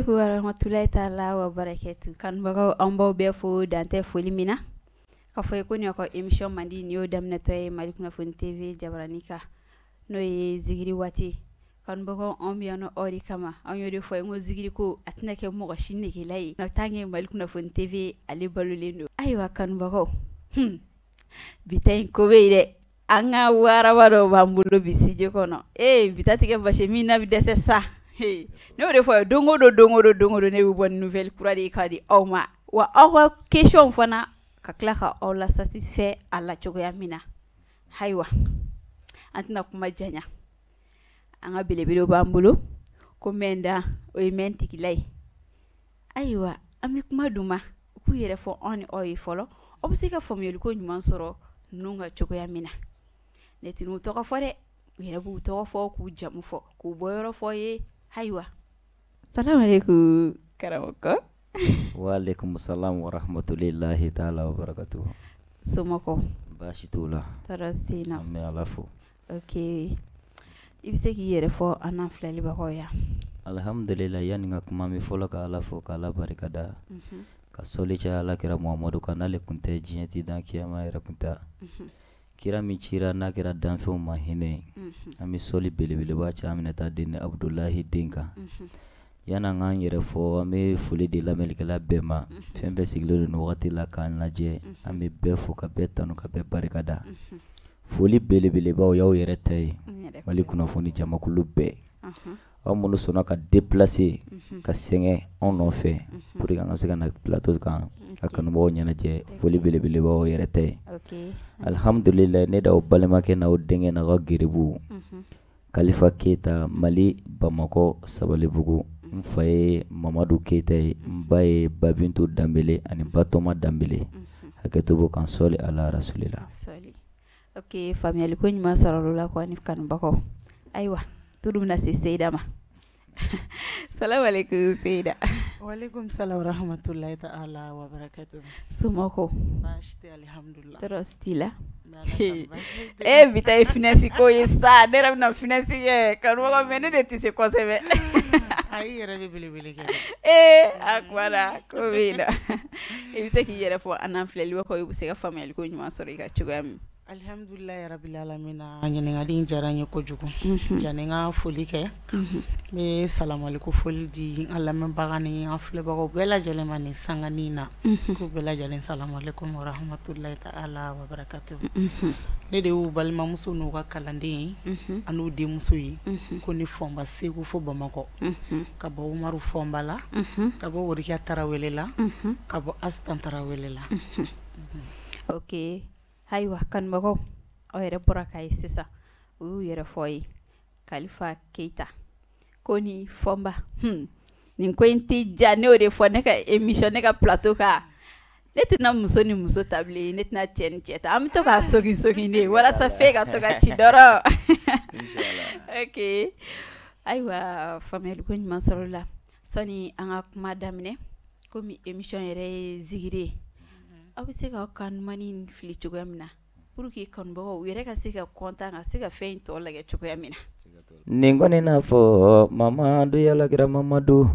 Aleykum warahmatulahi taala wa barakatu. Kanubagaw, an b'aw bɛɛ fo dantɛ foli min na k'a fɔ ye ko nin y'aw ka émission mandi, nin y'o daminɛtɔ ye Mali Kunnafoni TV jabarani kan, n'o ye zikiri waati. Kanubagaw, anw bɛ yan nɔ aw de kama. An y'o de fɔ ye ko zikiri ko a tɛna kɛ mɔgɔ si negela ye tant que Mali Kunnafoni TV ale balolen don. Ayiwa kanubagaw, bi ta in ko bɛ yen dɛ. An ka waraba dɔ b'an bolo bi studio kɔnɔ. Ee, bi ta tigɛ basi min na bɛ dɛsɛ sa. Ne y'o de fɔ, don o don, don o don, don o don, ne bɛ bɔ ni nouvelle kura de ye k'a di aw ma, wa aw ka question fana ka tila ka aw la satisfait a la cogoya min na. Ayiwa, an tɛna kuma janya, an ka belebelew b'an bolo ko mɛn da o ye mɛn tigila ye. Ayiwa, an bɛ kuma d'u ma, u k'u yɛrɛ fɔ anw ni aw ye fɔlɔ, aw bɛ se ka faamuyaliko ɲuman sɔrɔ ninnu ka cogoya min na. Ne tɛ n'u tɔgɔ fɔ dɛ, u yɛrɛ b'u tɔgɔ fɔ, k'u jamu fɔ, k'u bɔyɔrɔ fɔ ye. Ayiwa, salamalekun karamɔgɔ. Waaleykum salam wa rahmatulilahi taala wa barakatuhu. Somɔgɔw? Baasi t'u la. Tɔɔrɔ si tɛ n na. An bɛ Ala fo. Ok, i bɛ se k'i yɛrɛ fɔ an n'an filɛlibagaw ya? Alhamdulillah, yanni n ka kuma, n bɛ fɔlɔ ka Ala fo k'Ala barikada, ka sɔli caya Ala kira Muhamadu kan. N'ale tun tɛ, diɲɛ tɛ dan, kiyama yɛrɛ tun tɛ. Kira min cira n'a kɛra danfɛnw ma hinɛ ye, an bɛ sɔli belebeleba caya Aminata den ni Abudulahi den kan. Yanni an k'an yɛrɛ fɔ, an bɛ foli di lamɛnnikɛla bɛɛ ma, fɛn bɛɛ sigilen don nin wagati la k'an lajɛ. An bɛ bɛɛ fo ka bɛɛ tanu ka bɛɛ barikada. Foli belebeleba, o y'aw yɛrɛ ta ye, Mali kunnafoni jamakulu bɛɛ, aw minnu sɔnna ka déplacer ka sɛgɛn anw nɔfɛ pour que an ka se ka na plateau kan ka kanubagaw ɲɛnajɛ. Foli belebeleba, aw yɛrɛ ta ye. Alhamdulillah, ne d'aw balimakɛ n'aw denkɛ n'aw ka geribu Kalifa Keyita, Mali Bamakɔ Sabalibugu. N fa ye Mamadu Keyita ye, n ba ye Babintu Danbele ani Batɔma Danbele. Hakɛto b'o kan, sɔli ala rasulila. Ok, faamuyali ko ɲuman sɔrɔ o la ko ani kanubagaw. Ayiwa, turu bɛna se Seyida ma. Salamalekun Seyida. Waaleykum salam wa rahmatulahi taala wa barakatuhu. Somɔgɔw? Baasi tɛ, alihamudulila. Tɔɔrɔ si t'i la? E bi ta ye finesse ko ye sa, ne yɛrɛ bɛna finesse kɛ kanubagaw, mais ne de tɛ se kosɛbɛ. Ayi, i yɛrɛ bɛ belebele kɛ dɛ. Ee, a kuma ko bɛ yen nɔ. I bɛ se k'i yɛrɛ fɔ an n'an filɛlibagaw ye, u bɛ se ka faamuyali ko ɲuman sɔrɔ i ka cogoya min. Alihamdulilayi rabil alamina. Ɲininkali in diyara n ye kojugu. Yanni n ka foli kɛ, n bɛ salamaleku foli di an lamɛnbaga ni an filɛbagaw bɛɛ lajɛlen ma nin sanganin na, k'u bɛɛ lajɛlen salamalekum wa rahmatulahi taala wa barakatuhu. Ne de y'u balimamuso n'u ka kalanden ye an'u denmuso ye, ko ni Fɔnba Segu fo Bamakɔ, ka bɔ Umaru Fɔnba la, ka bɔ Worikiya Tarawele la, ka bɔ Asitan Tarawele la. Ok, ayiwa kanubagaw, aw yɛrɛ bɔra k'a ye sisan, u y'u yɛrɛ fɔ ye. Kalifa Keyita ko ni Fɔnba, nin ko in tɛ ja. Ne y'o de fɔ ne ka émission, ne ka plateau kan, ne tɛna muso ni muso ta bilen, ne tɛna cɛ ni cɛ ta, an bɛ to k'a sogi sogi de walasa f'e ka to ka ci dɔrɔn. Ok, ayiwa, faamuyali ko ɲuman sɔrɔ la. Sɔni an ka kuma daminɛ, komi émission yɛrɛ ye zikiri ye, aw bɛ se k'aw kan dumani fili cogoya min na pour que kanubagaw u yɛrɛ ka se ka content ka se ka fɛn in tɔ lajɛ cogoya min na. Nin kɔni n'a fɔ Mamadu, Alakira Mamadu,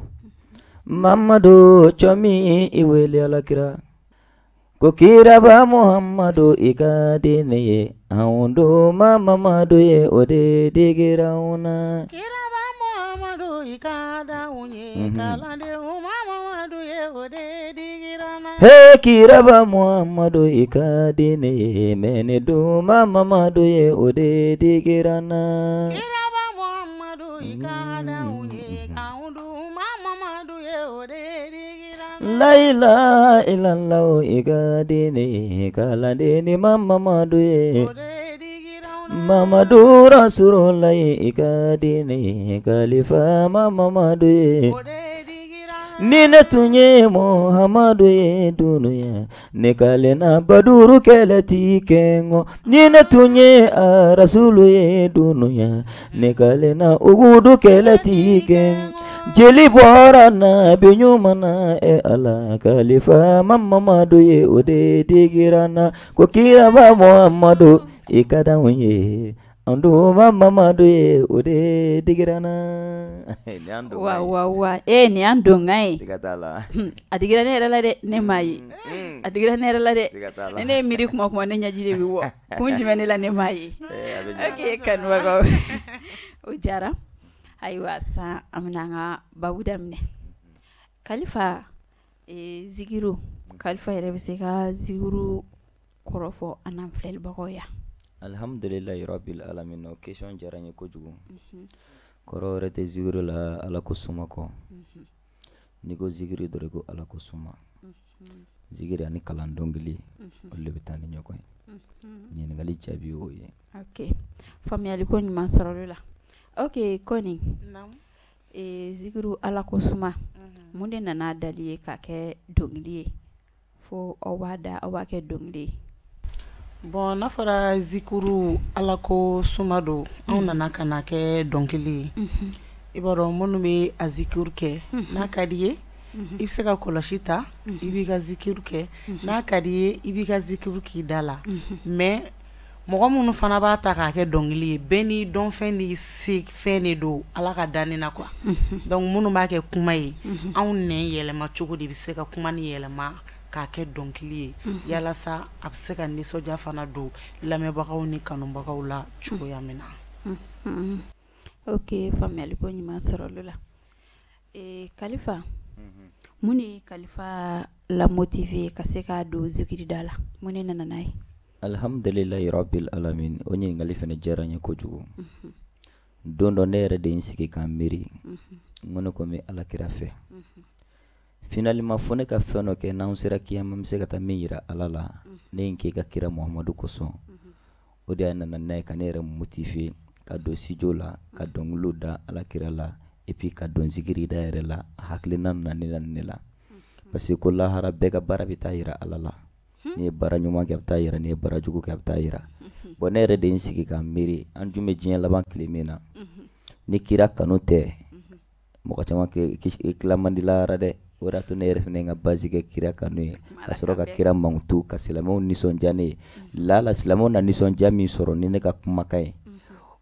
Mamadu cɔ min i wele Alakira ko kiraba Muhamadu, i ka di ne ye, anw dun ma Mamadu ye, o de digira anw na. Kiraba Muhamadu, i ka d'anw ye, kalandenw ma Mamadu ye, o de digira n na. He, kiraba Muhamadu, i ka di ne ye, mɛ ne dun ma Mamadu ye, o de digira n na. Kiraba Muhamadu, i ka d'anw ye, k'anw dun ma Mamadu ye, o de digira n na. La ilaha illallah, i ka di ne ye, kalanden ni ma Mamadu ye. O de digira n na. Mamadu Rasululayi, i ka di ne ye, kalifa ma Mamadu ye. O de digira n na. Ni ne tun ye Muhamadu ye dunuya, ne kalenna Baduru kɛlɛ ti kɛŋɔ. Ni ne tun ye a Rasulu ye dunuya, ne kalenna Ugudu kɛlɛ ti kɛŋɔ. Jeli bɔra nabi ɲuman na, e Ala, kalifa ma Mamadu ye, o de digira n na. Ko kiraba Muhamadu, i ka d'anw ye. An duman Mamadu ye o de digira n na. Nin y'an donkan ye. Wa wa wa e nin y'an donkan ye. Siga t'a la. A digira ne yɛrɛ la dɛ, ne m'a ye. A digira ne yɛrɛ la dɛ. Siga t'a la. Ni ne ye miiri kuma kuma ne ɲɛji de bɛ bɔ. Kun jumɛn ne la ne m'a ye. A bɛ ɲɛ. Ok kanubagaw o diyara. Ayiwa sisan an bɛna an ka babu daminɛ. Kalifa zikiru Kalifa yɛrɛ bɛ se ka zikiru kɔrɔ fɔ an n'an filɛlibagaw ye. Alhamdulilayi rabbil alamin o question diyara n ye kojugu. Kɔrɔ wɛrɛ tɛ zikiru la Ala ko suma kɔ. N'i ko zikiru dɔrɔn i ko Ala ko suma. Zikiri ani kalan dɔnkili olu de bɛ taa ni ɲɔgɔn ye. Ɲininkali jaabi y'o ye. Ok faamuyali ko ɲuman sɔrɔla o la. Ok Kɔni. Naamu. Zikiru Ala ko suma. Mun de nana dali ye k'a kɛ dɔnkili ye fo aw b'a da aw b'a kɛ dɔnkili ye? Bon n'a fɔra zikuru Ala ko suma don anw nana ka na kɛ dɔnkili ye. I b'a dɔn minnu bɛ a zikiru kɛ n'a ka di ye i bɛ se ka kɔlɔsi ta i b'i ka zikiru kɛ n'a ka di ye i b'i ka zikiru k'i da la mais mɔgɔ minnu fana b'a ta k'a kɛ dɔnkili ye bɛɛ n'i dɔnfɛn n'i se fɛn de don Ala ka danni na quoi. Donc minnu b'a kɛ kuma ye anw nɛn yɛlɛma cogo de bɛ se ka kuma ni yɛlɛma k'a kɛ dɔnkili ye yalasa a bɛ se ka nisɔndiya fana don lamɛnbagaw ni kanubagaw la cogoya min na. Ok faamuyali ko ɲuman sɔrɔla o la. Kalifa mun de ye Kalifa la motiver ka se k'a don zikirida la, mun de nana n'a ye? Alhamdulilayi rabbil alamin o ɲininkali fana diyara n ye kojugu. Don dɔ ne yɛrɛ de ye n sigi k'an miiri n ko ne ko n bɛ Ala kira fɛ. Finalement fo ne ka fɛn dɔ kɛ n'anw sera kiyama n bɛ se ka taa min yira Ala la ne ye n kɛ ka kira Muhamadu kosɔn. O de y'a nana n'a ye ka ne yɛrɛ motiver ka don studio la ka dɔnkiliw da Ala kira la et puis ka don zikirida yɛrɛ la a hakilina nana ne la ne la. Parce que ko lahara bɛɛ ka baara bɛ taa yira Ala la. N'i ye baara ɲuman kɛ a bɛ taa yira, n'i ye baara jugu kɛ a bɛ taa yira. Bon ne yɛrɛ de ye n sigi ka miiri an dun bɛ diɲɛ laban tile min na ni kira kanu tɛ mɔgɔ caman tila man di lahara dɛ. O de y'a to ne yɛrɛ fana ye n ka base kɛ kira kanu ye ka sɔrɔ ka kira mankutu ka silamɛw nisɔndiya ne ye. Lala silamɛw na nisɔndiya min sɔrɔ ni ne ka kumakan ye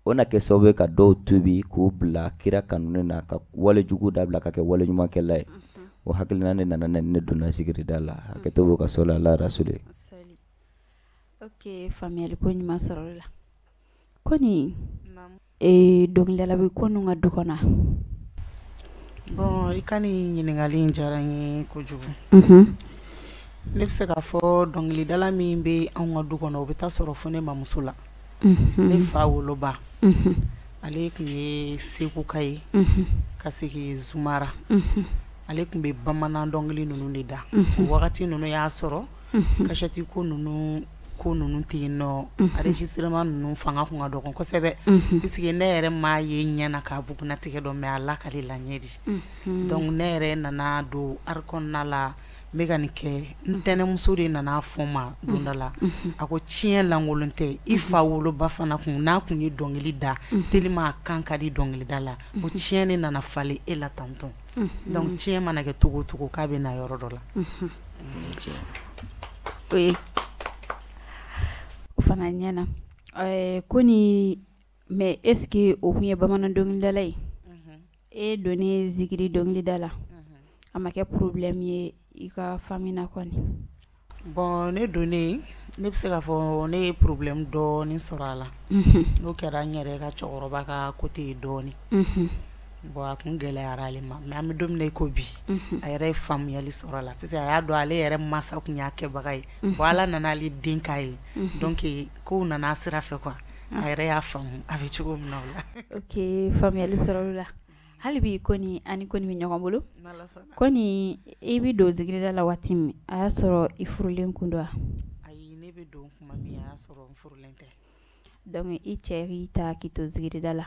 o na kɛ sababu ye ka dɔw tubi k'u bila kira kanu na ka wale jugu dabila ka kɛ wale ɲumankɛla ye. O hakilina ne nana ne donna zikirida la hakɛto b'o ka sɔli ala rasuli. Ok faamuyali ko ɲuman sɔrɔla la. Kɔni dɔnkilidala bɛ Kɔni ka du kɔnɔ? Bon i ka nin ɲininkali in diyara n ye kojugu. Ne bɛ se k'a fɔ dɔnkilidala min bɛ anw ka du kɔnɔ o bɛ taa sɔrɔ fo ne mamuso la. Ne fa woloba ale tun ye Seguka ye ka segin Zumara. Ale tun bɛ bamanan dɔnkili ninnu de da. O wagati ninnu y'a sɔrɔ kasɛti ko ninnu tɛ yen nɔ, enregistrement ninnu fanga tun ka dɔgɔ kosɛbɛ. Puisque ne yɛrɛ m'a ye ɲɛ na k'a bugunnatigɛ dɔn mais a lakali la n ye de. Donc ne yɛrɛ nana don art kɔnɔna la n bɛ ka nin kɛ n tɛnɛmuso de nana fɔ n ma don dɔ la a ko tiɲɛ lankolon tɛ i fa woloba fana kun n'a kun ye dɔnkili da tellement a kan ka di dɔnkilida la o tiɲɛ de nana falen e la tantɔn. Donc tiɲɛ mana kɛ cogo o cogo k'a bɛ na yɔrɔ dɔ la. O fana ɲɛna. Kɔni mais est ce que o kun ye bamanan dɔnkilidala ye? E donnen zikiri dɔnkilida la a ma kɛ problème ye i ka famille na kɔni? Bon ne donnen ne bɛ se k'a fɔ ne ye problème dɔɔni sɔrɔ a la. N'o kɛra n yɛrɛ ka cɛkɔrɔba ka côté ye dɔɔni. Bon a kun gɛlɛyara ale ma mais an bɛ don min na i ko bi a yɛrɛ ye faamuyali sɔrɔ a la parce que a y'a dɔn ale yɛrɛ masa kun y'a kɛbaga ye. Bon Ala nana ale den k'a ye donc kow nana sira fɛ quoi a yɛrɛ y'a faamu a bɛ cogo min na o la. Ok faamuyali sɔrɔla o la. Hali bi Kɔni ani Kɔni bɛ ɲɔgɔn bolo. Kɔni i bɛ don zikirida la waati min a y'a sɔrɔ i furulen kun don wa? Ayi ne bɛ don tuma min a y'a sɔrɔ n furulen tɛ. Donc i cɛ y'i ta k'i to zikirida la.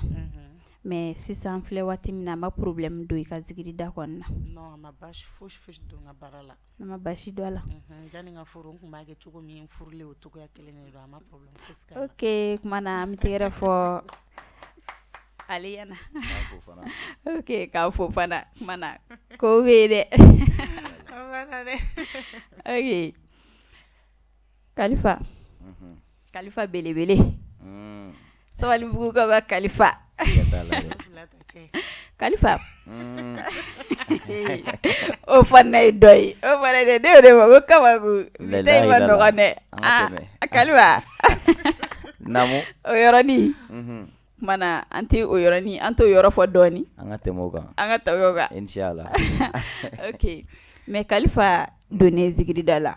Mais sisan filɛ waati min na a ma problème don i ka zikirida kɔni na? Non a ma baasi fosi fosi don n ka baara la. A ma baasi don a la. Yanni n ka furu n tun b'a kɛ cogo min furulen o cogoya kelen de don a ma problème fosi k'a la. Ok kuma na an bɛ tɛgɛrɛ fɔ ale ɲɛna. Ok k'a fo fana kuma na kow bɛ yen dɛ. Ok Kalifa. Kalifa belebele. Sabalibugukaw ka Kalifa. Kalifa o fana ye dɔ ye, o fana de, ne y'o de fɔ ko kabako bi ta in ma nɔgɔn dɛ. Ah, Kalifa. Naamu. O yɔrɔnin kumana an tɛ o yɔrɔnin, an t'o yɔrɔ fɔ dɔɔnin. An ka tɛmɛ o kan. An ka tɛmɛ o kan. Inshallah. Ok, mais Kalifa donnen zikirida la,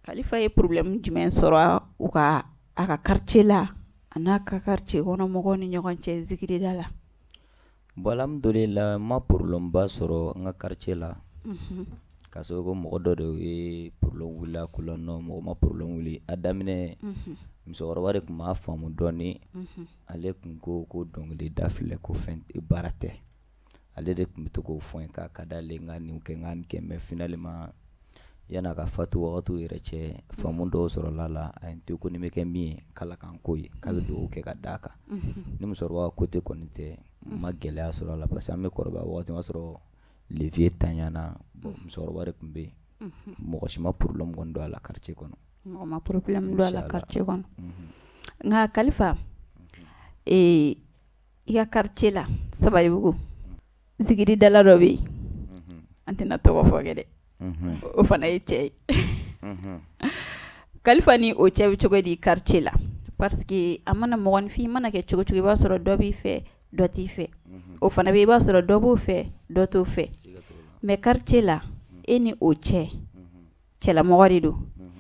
Kalifa ye problème jumɛn sɔrɔ u ka a ka quartier la, a n'a ka quartier kɔnɔ mɔgɔw ni ɲɔgɔn cɛ zikirida la? Bon, alhamdulillah, n ma problème ba sɔrɔ n ka quartier la. K'a sababu kɛ mɔgɔ dɔ de ye problème wuli a ko la, non, mɔgɔ ma problème wuli a daminɛ. Musokɔrɔba de tun b'a faamu dɔɔni. Ale tun ko ko dɔnkili da filɛ, ko fɛn baara tɛ. Ale de tun bɛ to k'o fɔ n ye k'a ka d'ale n ka nin kɛ, n ka nin kɛ. Mais finalement, yan'a ka fatu wagatiw yɛrɛ cɛ, faamu dɔw sɔrɔla la. A ye n to ko ni bɛ kɛ min ye, k'Ala k'an k'o ye, k'a bɛ dugawu kɛ ka d'a kan. Ni musokɔrɔba ka côté kɔni tɛ, n ma gɛlɛya sɔrɔ a la, parce que an bɛ kɔrɔbaya wagati min, o y'a sɔrɔ le vieux tanyana. Bon, musokɔrɔba de tun bɛ yen. Mɔgɔ si ma problème kɔni don a la quartier kɔnɔ. Mɔgɔ ma problème don a la quartier kɔnɔ. Nka Kalifa, i ka quartier la Sabalibugu, zikiridala dɔ bɛ yen, an tɛna tɔgɔ fɔ kɛ dɛ, o fana ye cɛ ye. Kalifa ni o cɛ bɛ cogo di quartier la? Parce que a mana mɔgɔninfin mana kɛ cogo cogo, i b'a sɔrɔ dɔ b'i fɛ, dɔ t'i fɛ. O fana bɛ, i b'a sɔrɔ dɔ b'o fɛ, dɔ t'o fɛ. Mais quartier la, e ni o cɛ, cɛlamɔgɔ de don,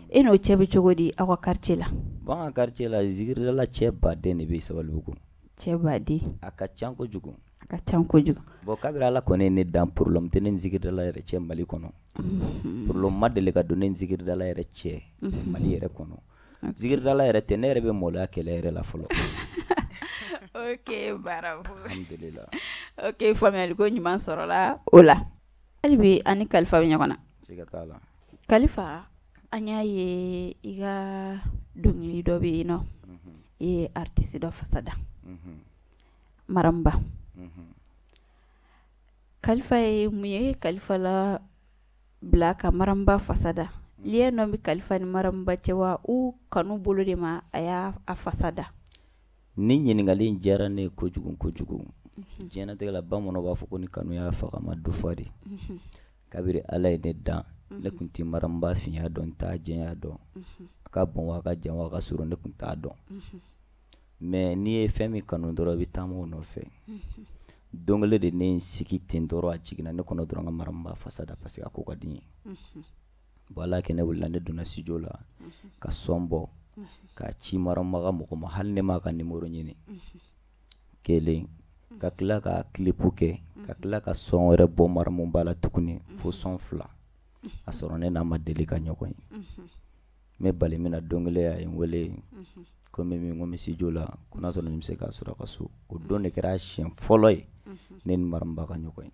e n'o cɛ bɛ cogo di aw ka quartier la? Bon, an ka quartier la, zikiridala cɛ baden de bɛ Sabalibugu. Cɛ baden. A ka ca kojugu. A ka ca kojugu. Bon, kabini Ala kɔni ye ne dan, problème tɛ ne ni zikiridala yɛrɛ cɛ Mali kɔnɔ. Problème ma deli ka don ne ni zikiridala yɛrɛ cɛ Mali yɛrɛ kɔnɔ. Zikiridala yɛrɛ tɛ, ne yɛrɛ bɛ maloya kɛlɛ yɛrɛ la fɔlɔ. Ok, bravo. Alhamdulillah. Ok, faamuyali ko ɲuman sɔrɔla o la. Hali bi an ni Kalifa bɛ ɲɔgɔn na. Siga t'a la. Kalifa, an y'a ye i ka dɔnkili dɔ bɛ yen nɔ, i ye artiste dɔ fasa da, Maramba. Kalifa ye mun ye Kalifa la bila ka Maramba fasa da? Lien dɔ bɛ Kalifa ni Maramba cɛ wa, u kanu bolo de ma a y'a fasa da? Ni ɲininkali in diyara ne ye kojugu kojugu. Diɲɛlatigɛ la, bamananw b'a fɔ ko ni kanu y'a faga ma du fa de. Kabini Ala ye ne dan, ne tun tɛ Maramba finya dɔn, n t'a jɛya dɔn. A ka bon wa, a ka jan wa, a ka surun, ne tun t'a dɔn. Mais n'i ye fɛn min kanu dɔrɔn, i bɛ taama o nɔfɛ. Don kelen de, ne ye n sigi ten dɔrɔn, a jiginna ne kɔnɔ dɔrɔn ka Maramba fasa da, parce que a ko ka di n ye. Bon, Ala kɛ ne wulila, ne donna studio la ka son bɔ k'a ci Maramba ka mɔgɔ ma, hali ne m'a ka numéro ɲini. Kelen ka tila ka clip kɛ, ka tila ka son wɛrɛ bɔ Maramba la tuguni, fo son 2. A sɔrɔ ne n'a ma deli ka ɲɔgɔn ye. N bɛ bali min na, don kelen a ye n wele ko n bɛ min, ko n bɛ studio la, ko n'a sɔrɔ ne bɛ se k'a sɔrɔ a ka so. O don de kɛra siɲɛ fɔlɔ ye ne ni Maramba ka ɲɔgɔn ye.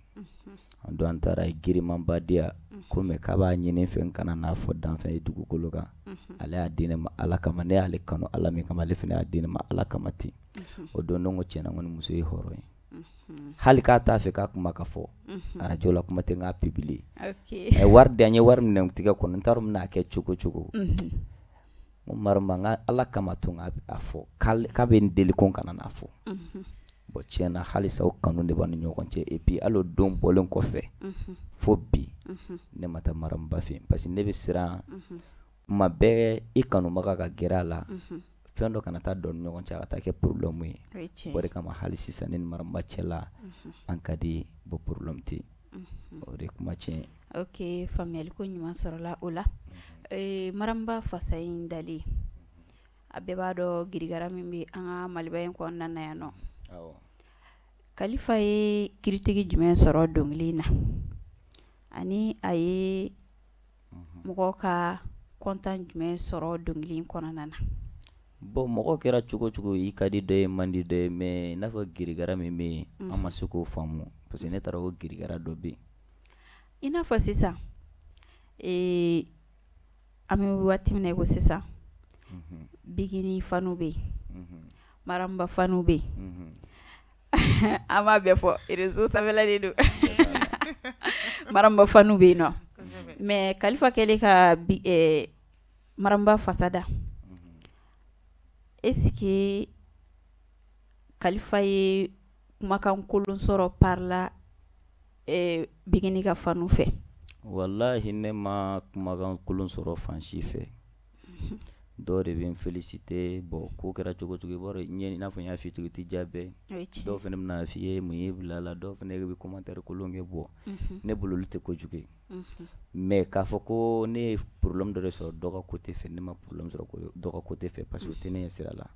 An don, an taara, a ye girimanba di yan ko mais k'a b'a ɲini n fɛ n kana n'a fɔ danfɛn ye dugukolo kan. Ale y'a di ne ma Ala kama, ne y'ale kanu Ala min kama, ale fana y'a di ne ma Ala kama ten. O don ne ko tiɲɛna, n ko ni muso ye hɔrɔn ye. Hali k'a t'a fɛ k'a kuma ka fɔ arajo la, kuma tɛ n k'a publier. A ye wari di yan, n ye wari minɛ n tigɛ kɔnɔ, n t'a dɔn n bɛna kɛ cogo cogo. N ko Maramba, n ka Ala kama to n k'a fɔ k'a bɛ n deli ko n kana n'a fɔ. Bon, tiɲɛna, halisa o kanu de b'an ni ɲɔgɔn cɛ. Et puis hali o don bɔlen kɔfɛ, fo bi, ne ma taa Maramba fɛ yen, parce que ne bɛ siran kuma bɛɛ i kanubaga ka gɛrɛ a la, fɛn dɔ kana taa don ni ɲɔgɔn cɛ, a ka taa kɛ problème ye. O de kama hali sisan ne ni Maramba cɛ la, an ka di. Bon, problème tɛ yen, o de ye kuma tiɲɛ ye. Ok, faamuyali ko ɲuman sɔrɔla o la. Maramba fasa in dalen, a bɛɛ b'a dɔn girigara min bɛ an ka Maliba in kɔnɔna na yan nɔ. Kalifa ye critique jumɛn sɔrɔ dɔnkili in na, ani a ye mɔgɔw ka content jumɛn sɔrɔ dɔnkili in kɔnɔna na? Bon, mɔgɔ kɛra cogo cogo, i ka di dɔ ye, man di dɔ ye, mais i n'a fɔ girigara min bɛ yen, an ma se k'o faamu, parce que ne taara o girigara dɔ bɛ yen. I n'a fɔ sisan, an bɛ waati min na i ko sisan, bikini fanu bɛ yen, Maramba fanu bɛ yen. An b'a bɛɛ fɔ réseau sanfɛla de don. Maramba fanu bɛ yen nɔ, mais Kalifa kɛlen ka Maramba fasa da, est ce que Kalifa ye kumakan kolon sɔrɔ par la Bigini ka fanu fɛ? Walahi, ne ma kumakan kolon sɔrɔ fan si fɛ. Dɔw de bɛ n féliciter. Bon, ko kɛra cogo cogo, i b'a dɔn, i n'a fɔ n y'a f'i ye cogo, i tɛ diya bɛɛ. Dɔw fana bɛna f'i ye mun y'i bila a la, dɔw fana bɛ commentaire kolon kɛ. Bɔ, ne bolo olu tɛ kojugu ye. Mais k'a fɔ ko ne ye problème dɔ de sɔrɔ dɔ ka côté fɛ, ne ma problème sɔrɔ dɔ ka côté fɛ, parce que o tɛ ne ɲɛ sira la.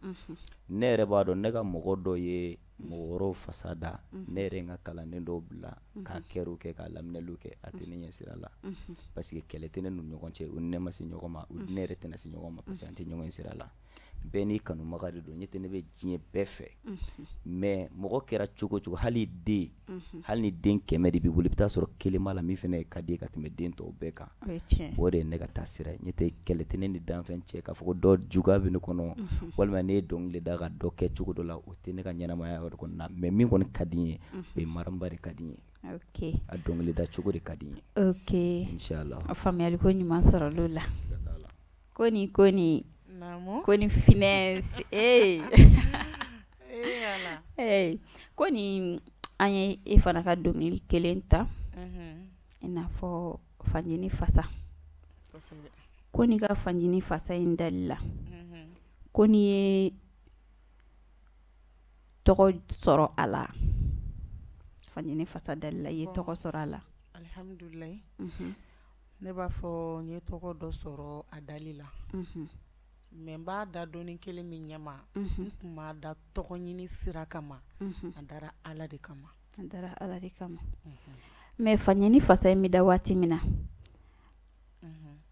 Ne yɛrɛ b'a dɔn, ne ka mɔgɔ dɔ ye mɔgɔ wɛrɛw fasa da. Ne yɛrɛ ye n ka kalanden dɔw bila ka kɛriw kɛ, k'a laminɛliw kɛ. A tɛ ne ɲɛ sira la, parce que kɛlɛ tɛ ne n'u ɲɔgɔn cɛ, u ni ne ma se ɲɔgɔn ma, u ni ne yɛrɛ tɛna se ɲɔgɔn ma, parce que an tɛ ɲɔgɔn ye sira la. Bɛɛ n'i kanubaga de don. Ɲɛ tɛ, ne bɛ diɲɛ bɛɛ fɛ, mais mɔgɔ kɛra cogo cogo, hali den, hali ni den 100 de b'i bolo, i bɛ taa sɔrɔ kelen b'a la min fana ka di ye ka tɛmɛ den tɔw bɛɛ kan. O de ye ne ka taa sira ye. Ɲɛ tɛ, kɛlɛ tɛ ne ni danfɛn cɛ k'a fɔ ko dɔ juguya bɛ ne kɔnɔ, walima ne ye dɔnkili da ka dɔ kɛ cogo dɔ la. O tɛ ne ka ɲɛnamaya yɔrɔ kɔnɔna na. Mais min kɔni ka di n ye, o ye Maramba de ka di n ye. A dɔnkili da cogo de ka di n ye. Ok. Inshallah. Faamuyali ko ɲuman sɔrɔ l'o la. Ko ni finesse ee ee ko ni an ye e fana ka dɔnkili kelen ta, i n'a fɔ Fanjini Fasa. Ko n'i ka Fanjini Fasa in dali la, ko n'i ye tɔgɔ sɔrɔ a la, Fanjini Fasa dali la, i ye tɔgɔ sɔrɔ a la? Alihamudulilayi, ne b'a fɔ n ye tɔgɔ dɔ sɔrɔ a dali la, mais n b'a da dɔnni kelen min ɲɛma, n tun b'a da tɔgɔ ɲini sira kama, a dara Ala de kama. A dara Ala de kama. Mais Fanjini Fasa in bɛ da waati min na,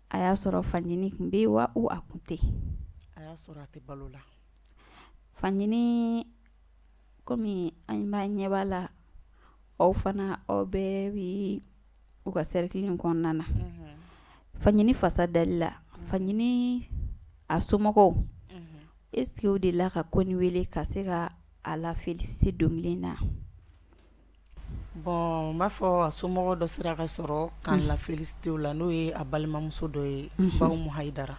a y'a sɔrɔ Fanjini tun bɛ yen wa, ou a tun tɛ yen? A y'a sɔrɔ a tɛ balo la. Fanjini, komi an b'a ɲɛ b'a la, aw fana, aw bɛɛ bi u ka cercle in kɔnɔna na, Fanjini Fasa dali la, Fanjini a somɔgɔw, est ce que u delila ka Koni wele ka se ka a la féliciter dɔnkili in na? Bon, n b'a fɔ a somɔgɔw dɔ sera ka sɔrɔ k'an la féliciter o la, n'o ye a balimamuso dɔ ye, Bawu Hayidara.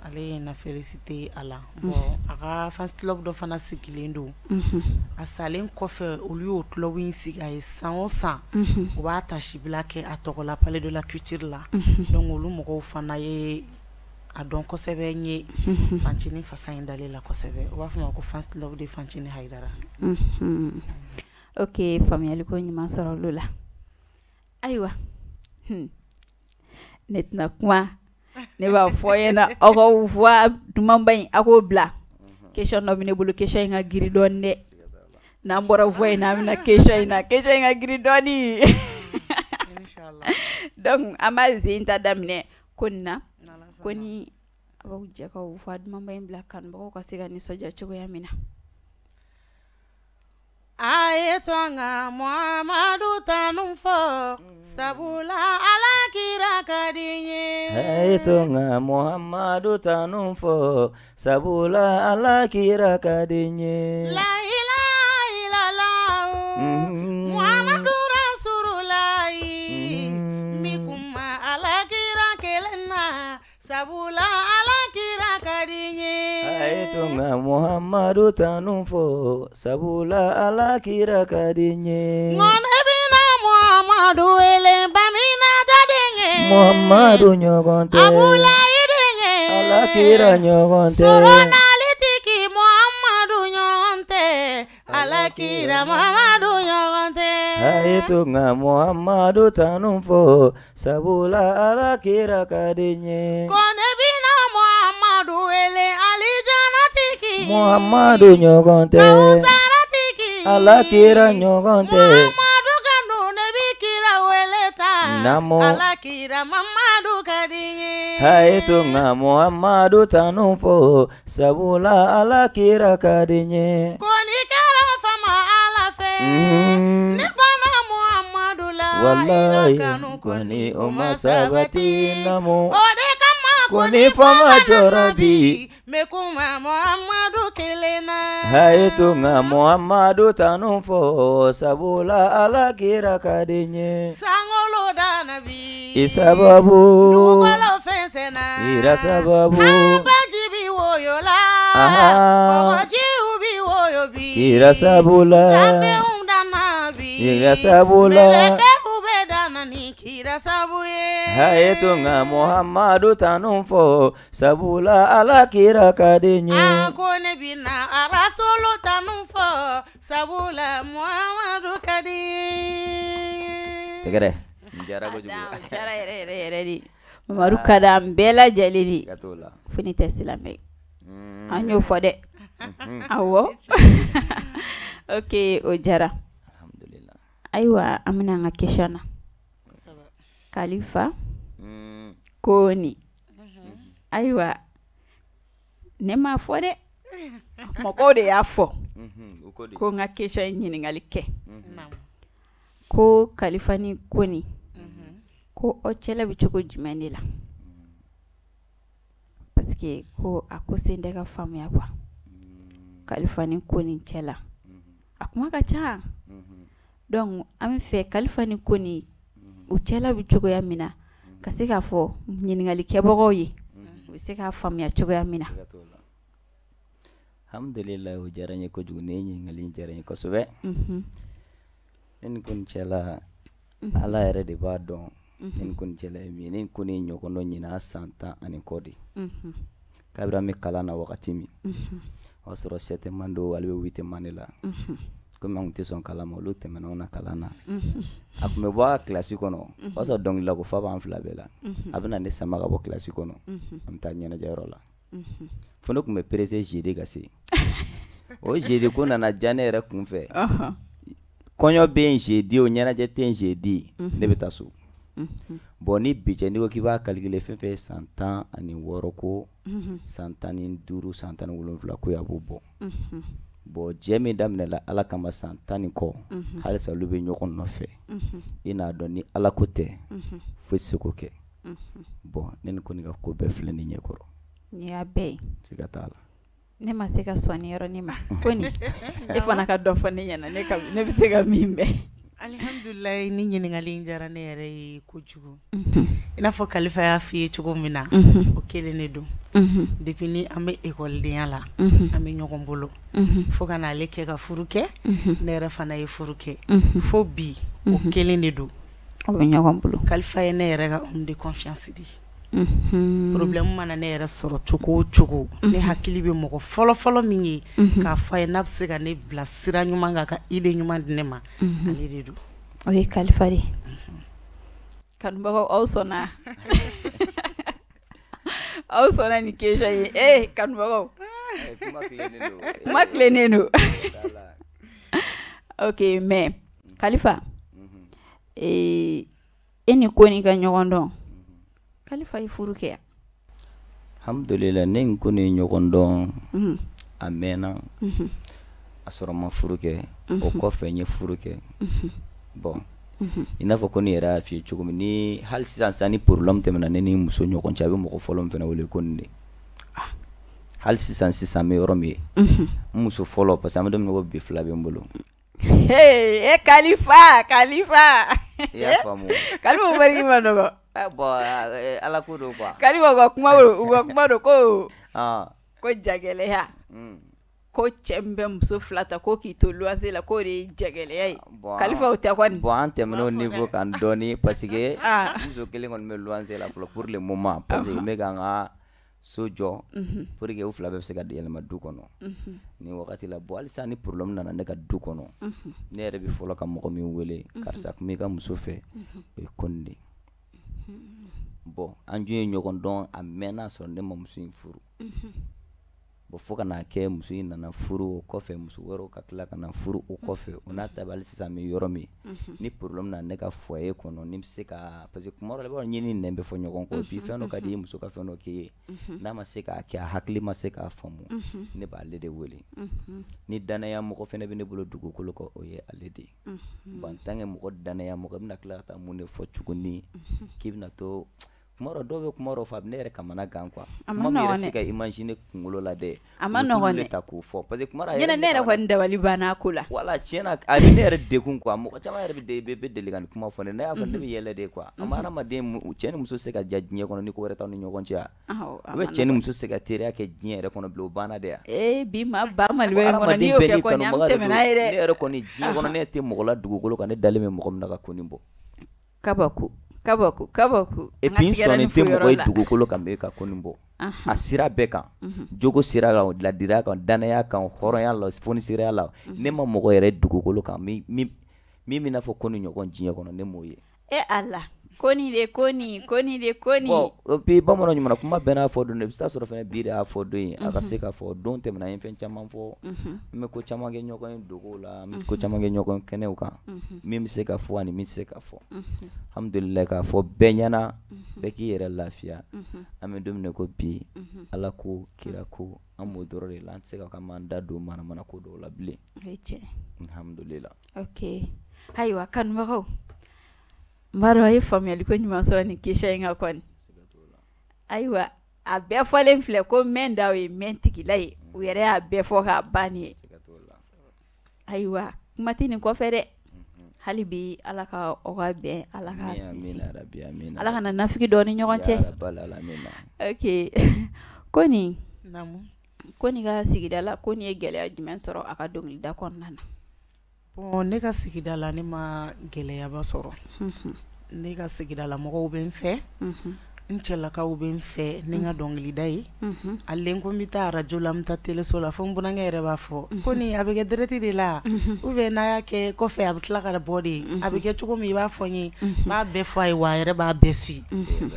Ale ye na féliciter a la. Bon, a ka fans club dɔ fana sigilen don. A salen kɔfɛ, olu y'o club in sigi a ye. San o san, u b'a tasibila kɛ a tɔgɔ la Palais de la Culture la. Donc olu mɔgɔw fana ye a dɔn kosɛbɛ n ye Fancini Fasa in dalen la kosɛbɛ. U b'a fɔ ma ko fans club de Fancini Hayidara. Ok, faamuyali ko ɲuman sɔrɔ olu la. Ayiwa, ne tɛna kuma, ne b'a fɔ ɲɛna, aw ka voix dumanba in, a k'o bila. Question dɔ bɛ ne bolo, question in ka girin dɔɔni dɛ. N'an bɔra voix in na, an bɛna question in na. Question in ka girin dɔɔni. Donc an b'a zen ta daminɛ ko nin na, ko ni a b'aw jɛ ka voix dumanba in bila kanubagaw ka se ka nisɔndiya cogoya min na. A ye to an ka Muhamadu tanu fɔ, sabula Ala kira ka di n ye. A ye to n ka Muhamadu tanu fɔ, sabula Ala kira ka di n ye. La ilaha illallah, Muhamadu Rasululayi. N bi kuma Ala kira kelen na, sabula Ala kira ka di n ye. A ye to n ka Muhamadu tanu fɔ, sabula Ala kira ka di n ye. Ŋɔnɛ bɛna Muhamadu wele, Baminata denkɛ. Muhamadu ɲɔgɔn tɛ. Abulayi denkɛ. Ala kira ɲɔgɔn tɛ. Soronalitigi Muhamadu ɲɔgɔn tɛ. Ala kira Muhamadu ɲɔgɔn tɛ. A ye to n ka Muhamadu tanu fɔ, sabula Ala kira ka di n ye. Kɔnɛ bɛna Muhamadu wele, Alijanatigi. Muhamadu ɲɔgɔn tɛ. Kawusaratigi. Ala kira ɲɔgɔn tɛ. Muhamadu kanu, ne bi kira wele ta. Naamu. Ala kira Mamadu ka di n ye. A ye to n ka Muhamadu tanu fɔ, sabula Ala kira ka di n ye. Ko ni kɛra fama Ala fɛ. Ne banna Muhamadu la. Walayi, i ka kanu kɔni o ma sabati, naamu. O de kama Ko ni fama jɔra bi. N bɛ kuma Muhamadu kelen na. A ye to n ka Muhamadu tanu fɔ, sabula Ala kira ka di n ye. Sankolo danna bi. I sababu. Dugukolo fɛnsɛnna. Ira sababu. An baji bi woyo la. Aha. Kɔgɔjiw bi woyo bi kira sabula danfɛnw danna bi kira sabula mɛlɛkɛw bɛ danna ni kira sabu ye a ye to n ka Muhamadu tanu fɔ sabula Ala kira ka di n ye a ko ne bɛna Arasulu tanu fɔ sabula Muhamadu ka di tɛgɛrɛ n diyara kojugu A diyara yɛrɛ yɛrɛ yɛrɛ de. Mamadu ka di an bɛɛ lajɛlen de. Siga t'o la. Fo n'i tɛ silamɛ ye. An y'o fɔ dɛ. Awɔ. Ok, o diyara. Alhamdulillah. Ayiwa, an bɛna an ka question na. Kalifa Koni. Ayiwa, ne m'a fɔ dɛ. Mɔgɔw de y'a fɔ. O ko di? Ko n ka question in ɲininkali kɛ. Ko Kalifa ni Koni. Ko aw cɛla bɛ cogo jumɛn de la? Parce que ko a ko sen tɛ ka faamuya quoi. Kalifa ni Koni cɛ la. A kuma ka ca. Donc an bɛ fɛ Kalifa ni Koni u cɛla bɛ cogoya min na ka se k'a fɔ ɲininkalikɛbagaw ye u bɛ se k'a faamuya cogoya min na. Siga t'o la. Alhamdulillah, o diyara n ye kojugu. Nin ye ɲininkali in diyara n ye kosɛbɛ. Ne ni Koni cɛla, Ala yɛrɛ de b'a dɔn. Ne ni Koni cɛla ye min ye. Ne ni Koni ye ɲɔgɔn dɔn ɲinan san 10 ani kɔ de. Kabini an bɛ kalan na wagati min, o y'a sɔrɔ septième année don, ale bɛ huitième année la. Komi an tun tɛ sɔn kalan ma, olu tɛmɛna anw na kalan na. A tun bɛ bɔ a ka kilasi kɔnɔ, o y'a sɔrɔ dɔnkilila ko fa b'an fila bɛɛ la. A bɛ na ne sama ka bɔ kilasi kɔnɔ, an bɛ taa ɲɛnajɛyɔrɔ la. Fo ne tun bɛ pressé jeudi ka se. O jeudi ko nana diya ne yɛrɛ kun fɛ. Kɔɲɔ bɛ yen jeudi o, ɲɛnajɛ tɛ yen jeudi, ne bɛ taa so. Bon, ni bi cɛ, n'i ko k'i b'a calculer, fɛn fɛn ye san 16 ko, san 15, san 17 ko ye, a b'o bɔ. Bon, jɛ min daminɛna Ala kama san 10 ni kɔ, halisa olu bɛ ɲɔgɔn nɔfɛ. I n'a dɔn ni Ala ko tɛ, foyi tɛ se k'o kɛ. Bon, ne ni Koni ka ko bɛɛ filɛ nin ɲɛkɔrɔ. Nin y'a bɛɛ ye. Siga t'a la. Ne ma se ka sɔn nin yɔrɔnin ma. Koni, e fana ka dɔ fɔ ne ɲɛna, ne ka ne bɛ se ka min mɛn. Alihamdulilayi, ni ɲininkali in diyara ne yɛrɛ ye kojugu. I n'a fɔ Kalifa y'a f'i ye cogo min na, o kelen de don. Depuis ni an bɛ ekɔlidenya la, an bɛ ɲɔgɔn bolo. Fo ka n'ale kɛ ka furu kɛ, ne yɛrɛ fana ye furu kɛ. Fo bi, o kelen de don. Aw bɛ ɲɔgɔn bolo. Kalifa ye ne yɛrɛ ka homme de confiance de ye. Problème mana ne yɛrɛ sɔrɔ cogo o cogo, ne hakili bɛ mɔgɔ fɔlɔ fɔlɔ min ye k'a fɔ a ye n'a bɛ se ka ne bila sira ɲuman kan, ka idée ɲuman di ne ma, ale de don. O ye Kalifa de ye. Kanubagaw, aw sɔnna? Aw sɔnna nin question ye? Ee kanubagaw, Kuma tilennen don. Kuma tilennen don. Siga t'a la. Ok, mais Kalifa, ee, e ni Koni ka ɲɔgɔn dɔn, Kalifa ye furu kɛ yan? Alhamdulillah, ne ni Koni ye ɲɔgɔn dɔn a mɛnna, a sɔrɔ ma furu kɛ. O kɔfɛ n ye furu kɛ. Bon, i n'a fɔ ko ne yɛrɛ y'a f'i ye cogo min, ni hali sisan sisan ni problème tɛmɛna ne ni muso ɲɔgɔn cɛ, a bɛ mɔgɔ fɔlɔ min fana wele, ko nin de. Hali sisan sisan, n bɛ yɔrɔ min ye, n muso fɔlɔ, parce que an bɛ don min na ko bi, fila bɛ n bolo. Hey, e Kalifa, Kalifa. I y'a faamu? Kalifa bariki ma nɔgɔ. Bon, Ala ko don quoi. Kalifa, u ka kuma don, u ka kuma don ko ko jagɛlɛya. Ko cɛ min bɛ muso fila ta ko k'i to luwanse la, k'o de ye jagɛlɛya ye. Bon, Kalifa, o tɛ kɔni? Bon, an tɛmɛn'o niveau kan dɔɔni, parce que muso kelen kɔni bɛ luwanse la fɔlɔ pour le moment, parce que n bɛ ka n ka so jɔ pour que u fila bɛɛ bɛ se ka yɛlɛma du kɔnɔ nin wagati la. Bon, halisa ni problème nana ne ka du kɔnɔ, ne yɛrɛ bɛ fɔlɔ ka mɔgɔ min wele, karisa kun b'i ka muso fɛ, o ye Koni de ye. Bon, an dun ye ɲɔgɔn dɔn a mɛnna, sɔrɔ ne ma muso in furu. Bon, fo ka n'a kɛ muso in nana furu, o kɔfɛ muso wɛrɛw ka tila ka na furu o kɔfɛ. O n'a ta bɛɛ, hali sisan n bɛ yɔrɔ min, ni problème nana ne ka foyer kɔnɔ, ni bɛ se ka, parce que kuma dɔ la, i b'a dɔn, ɲin ni nɛn bɛ fɔ ɲɔgɔn kɔ. Bi fɛn dɔ ka di i ye, muso ka fɛn dɔ k'i ye, n'a ma se k'a kɛ, a hakili ma se k'a faamu, ne b'ale de wele. Ni danaya mɔgɔ fɛnɛ bɛ ne bolo dugukolo kɔ, o ye ale de ye. Bon, en tant que mɔgɔ danaya mɔgɔ, i bɛna tila ka taa mun de fɔ tuguni k'i bɛna to kuma Kuma dɔ dɔw bɛ kuma dɔ fɔ, a bɛ ne yɛrɛ kamana gan quoi. Kuma min yɛrɛ se ka imaginer kunkolo la dɛ, a ma nɔgɔn dɛ, ta k'o fɔ, parce que kuma dɔ ne yɛrɛ kɔni dabali banna ko la. Wala tiɲɛna, a bɛ ne yɛrɛ degun quoi. Mɔgɔ caman yɛrɛ bɛ deli ka nin kuma fɔ ne, ne y'a fɔ ne bɛ yɛlɛ de quoi. A ma hadamaden, cɛ ni muso se ka diya diɲɛ kɔnɔ ni ko wɛrɛ t'aw ni ɲɔgɔn cɛ wa? Ou bien cɛ ni muso se ka teriya kɛ diɲɛ yɛrɛ kɔnɔ bilen, o banna de wa? Ee, bi ma ba Maliba in kɔnɔ, n'i y'o kɛ kɔni, an tɛmɛ n'a ye dɛ. Ne yɛrɛ kɔni diɲɛ kɔnɔ, ne tɛ mɔgɔ la dugukolo kan ne dalen bɛ mɔgɔ min na ka ko nin bɔ. Kabako, kabako, kabako. Et puis n sɔnnen tɛ mɔgɔ ye dugukolo kan bɛ ka ko nin bɔ. A sira bɛɛ kan, jogo sira kan, ladiriya kan, danaya kan, hɔrɔnya la, fonisiriya la, ne ma mɔgɔ yɛrɛ dugukolo kan min bɛna fɔ ko ni ɲɔgɔn diɲɛ kɔnɔ, ne m'o ye. E Ala, ko nin de ko nin, ko nin de ko nin. Bon, bi bamananw ɲuman kuma bɛɛ n'a fɔ don, i bɛ taa sɔrɔ fɛnɛ bi de y'a fɔ don ye, a ka se k'a fɔ don tɛmɛna, an ye fɛn caman fɔ, an bɛ ko caman kɛ ɲɔgɔn ye dogow la, an bɛ ko caman kɛ ɲɔgɔn kɛnɛw kan, min bɛ se ka fɔ ani min tɛ se ka fɔ. Alhamdulilayi, k'a fɔ bɛɛ ɲɛna, bɛɛ k'i yɛrɛ lafiya. An bɛ don min na ko bi, Ala ko kira ko, an b'o dɔrɔn de la, an tɛ se ka k'an da don manamana ko dɔw la bilen. O ye tiɲɛ. Alhamdulilayi. Ok, ayiwa kanubagaw, n b'a dɔn a ye faamuyali ko ɲuman sɔrɔ nin question in kan kɔni. Ayiwa, a bɛɛ fɔlen filɛ ko mɛn daw ye mɛn tigila ye, u yɛrɛ y'a bɛɛ fɔ k'a ban nin ye. Ayiwa, kuma tɛ nin kɔfɛ dɛ. Hali bi Ala ka aw ka bɛn, Ala ka sinsin, Ala kana nafigi dɔn ni ɲɔgɔn cɛ. Ok, ko nin ko nin ka sigida la, ko nin ye gɛlɛya jumɛn sɔrɔ a ka dɔnkilida kɔnɔna na? Bon, ne ka sigida la, ne ma gɛlɛyaba sɔrɔ. Ne ka sigida la mɔgɔw bɛ n fɛ, n cɛlakaw bɛ n fɛ ni n ka dɔnkilida ye. Ale ko n bɛ taa arajo la, n bɛ taa teleso la, fo n burankɛ yɛrɛ b'a fɔ ko nin a bɛ kɛ direct de la, ou bien n'a y'a kɛ kɔfɛ a bɛ tila ka bɔ de, a bɛ kɛ cogo min i b'a fɔ n ye, n b'a bɛɛ fɔ a ye, wa a yɛrɛ b'a bɛɛ suit.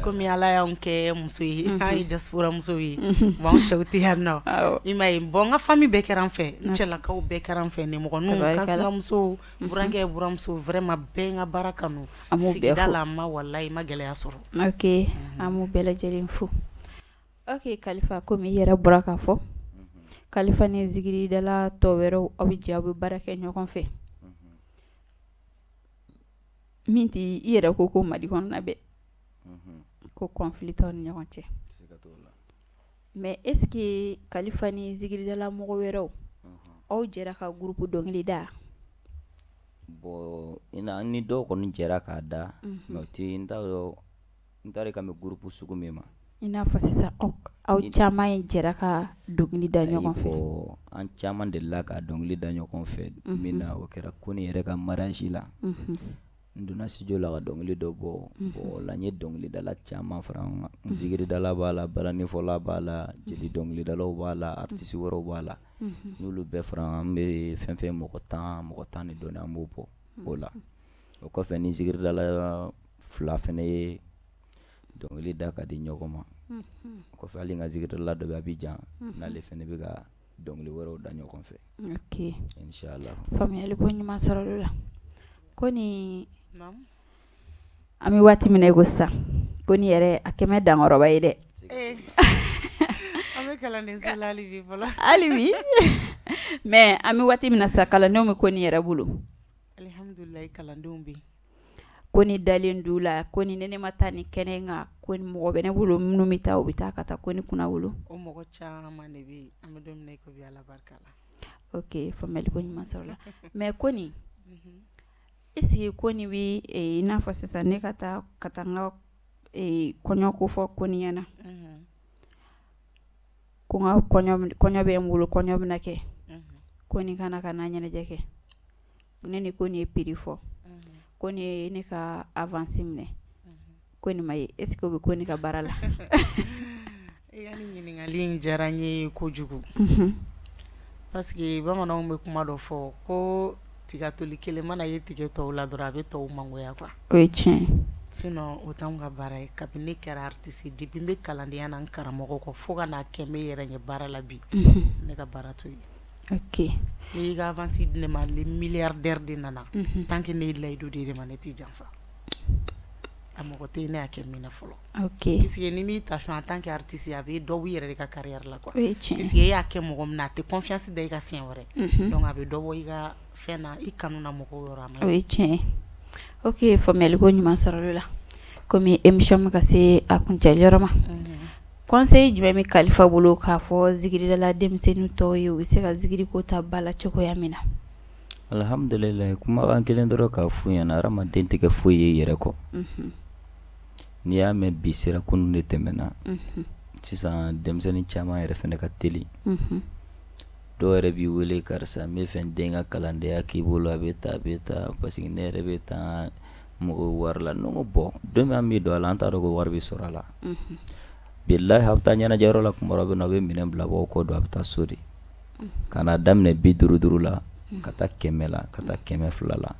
Komi Ala y'anw kɛ muso ye, an ye diaspora musow ye, bon anw cɛw tɛ yan nɔ, i m'a ye. Bon, n ka famille bɛɛ kɛra n fɛ, n cɛlakaw bɛɛ kɛra n fɛ, nimɔgɔninw, kansinamusow, burankɛ, buramuso, vraiment bɛɛ n ka baara kanu. Sigida la, ma walayi, ma gɛlɛya sɔrɔ. Ok, an b'u bɛɛ lajɛlen fo. Ok, Kalifa, komi i yɛrɛ bɔra k'a fɔ, Kalifa ni zikiridala tɔ wɛrɛw, aw bɛ jɛ aw bɛ baara kɛ ɲɔgɔn fɛ, min tɛ i yɛrɛ ko Mali kɔnɔna bɛɛ ko conflit t'aw ni ɲɔgɔn cɛ, mais est ce que Kalifa ni zikiridala mɔgɔ wɛrɛw, aw jɛra ka groupe dɔnkili da? Bon, ni dɔw kɔni jɛra k'a da, mais o tɛ, n t'a dɔn, n t'a dɔn ka mɛn groupe sugu min ma. I n'a fɔ sisan aw caman ye jɛra ka dɔnkili da ɲɔgɔn fɛ. An caman delila ka dɔnkili da ɲɔgɔn fɛ min na, o kɛra ko ne yɛrɛ ka mariage la. N donna studio la ka dɔnkili dɔ bɔ, bon la n ye dɔnkilidala caman fara n kan. N zikiridala b'a la, balanifɔla b'a la, jeli dɔnkilidalaw b'a la, artiste wɛrɛw b'a la. N'olu bɛɛ fara, an bɛ fɛn fɛn mɔgɔ 10, mɔgɔ 10 ni dɔɔnin, an b'o bɔ o la. O kɔfɛ ni zikiridala fila fɛnɛ ye dɔnkili da ka di ɲɔgɔn ma. O kɔfɛ hali n ka zikiridala dɔ bɛ Abidjan, n'ale fɛnɛ bɛ ka dɔnkili wɛrɛw da ɲɔgɔn fɛ. Ok, inshallah. Faamuyali ko ɲuman sɔrɔ la. Ko nin an bɛ waati min na i ko sisan, ko nin yɛrɛ a kɛmɛ dankɔrɔba ye dɛ. An bɛ kalandenso la hali bi fɔlɔ. Hali bi, mais an bɛ waati min na sisan, kalandenw bɛ ko nin yɛrɛ bolo. Alihamudulilayi, kalandenw bɛ yen. Ko ni dalen d'u la, ko ni ne ma taa ni kɛnɛ kan, ko ni mɔgɔ bɛ ne bolo minnu bɛ taa, u bɛ taa ka taa ko ni kunna wolo. O mɔgɔ caman de bɛ yen, an bɛ don min na i ko bi, Ala barika la. Ok, faamuyali ko ɲuman sɔrɔ la. Mais ko nin, est ce que ko nin bɛ i n'a fɔ sisan ne ka taa n ka kɔɲɔ ko fɔ ko nin ɲɛna, ko n ka kɔɲɔ bɛ n bolo, kɔɲɔ bɛna kɛ, ko nin kana ka na ɲɛnajɛ kɛ, ne ni ko nin ye prix fɔ, ko nin ye ne ka avance minɛ, ko nin ma ye, est ce que o bɛ ko nin ka baara la? I ka nin ɲininkali in diyara n ye kojugu, parce que bamananw bɛ kuma dɔ fɔ ko tigatoli kelen mana ye tigɛ tɔw la dɔrɔn, a bɛ tɔw mangoya quoi. O ye tiɲɛ. Sinon o t'anw ka baara ye. Kabini ne kɛra artiste, depuis n bɛ kalandenya na n karamɔgɔ kɔ, fo ka n'a kɛ n bɛ yɛrɛ ɲɛ baara la bi, ne ka baara t'o ye. Ok. N'i y'i ka avance di ne ma, le milliardaire de nana, tant que ne ye layidu di de ma, ne t'i janfa. A mɔgɔ tɛ yen ne y'a kɛ min na fɔlɔ. Ok. Puisque ni m'i ta en tant qu'artiste, a bɛ dɔ bɔ i yɛrɛ de ka carrière la quoi. O ye tiɲɛ. Puisque e y'a kɛ mɔgɔ min na, a tɛ confiance da i ka siɲɛ wɛrɛ. Donc a bɛ dɔ bɔ i ka fɛn na, i kanu na mɔgɔw yɔrɔ a ma. O ye tiɲɛ. Ok, faamuyali ko ɲuman sɔrɔ la. Komi émission bɛ ka se a kuncɛli yɔrɔ ma, conseil jumɛn bɛ Kalifa bolo k'a fɔ zikiridala denmisɛnnin tɔw ye, u bɛ se ka zikiri ko ta ba la cogoya min na? Alhamdulilayi, kumakan kelen dɔrɔn k'a f'u ɲɛna, hadamaden tɛ kɛ foyi ye i yɛrɛ kɔ. N'i y'a mɛn bi sera, kunun de tɛmɛna. Sisan denmisɛnnin caman yɛrɛ fɛnɛ ka teli. Dɔw yɛrɛ b'i wele: karisa, n bɛ fɛ n den ka kalandenya k'i bolo, a bɛ tan, a bɛ tan, parce que ne yɛrɛ bɛ tan mɔgɔ wari la. Ne ko bon, don min an bɛ don a la, an t'a dɔn ko wari bɛ sɔrɔ a la. Bilahi, a bɛ taa ɲɛnajɛyɔrɔ la, kuma dɔ a bɛ na, a bɛ minɛn bila bɔ kɔ don, a bɛ taa so de ka na daminɛ 50 50 la, ka taa 100 la, ka taa 200 la.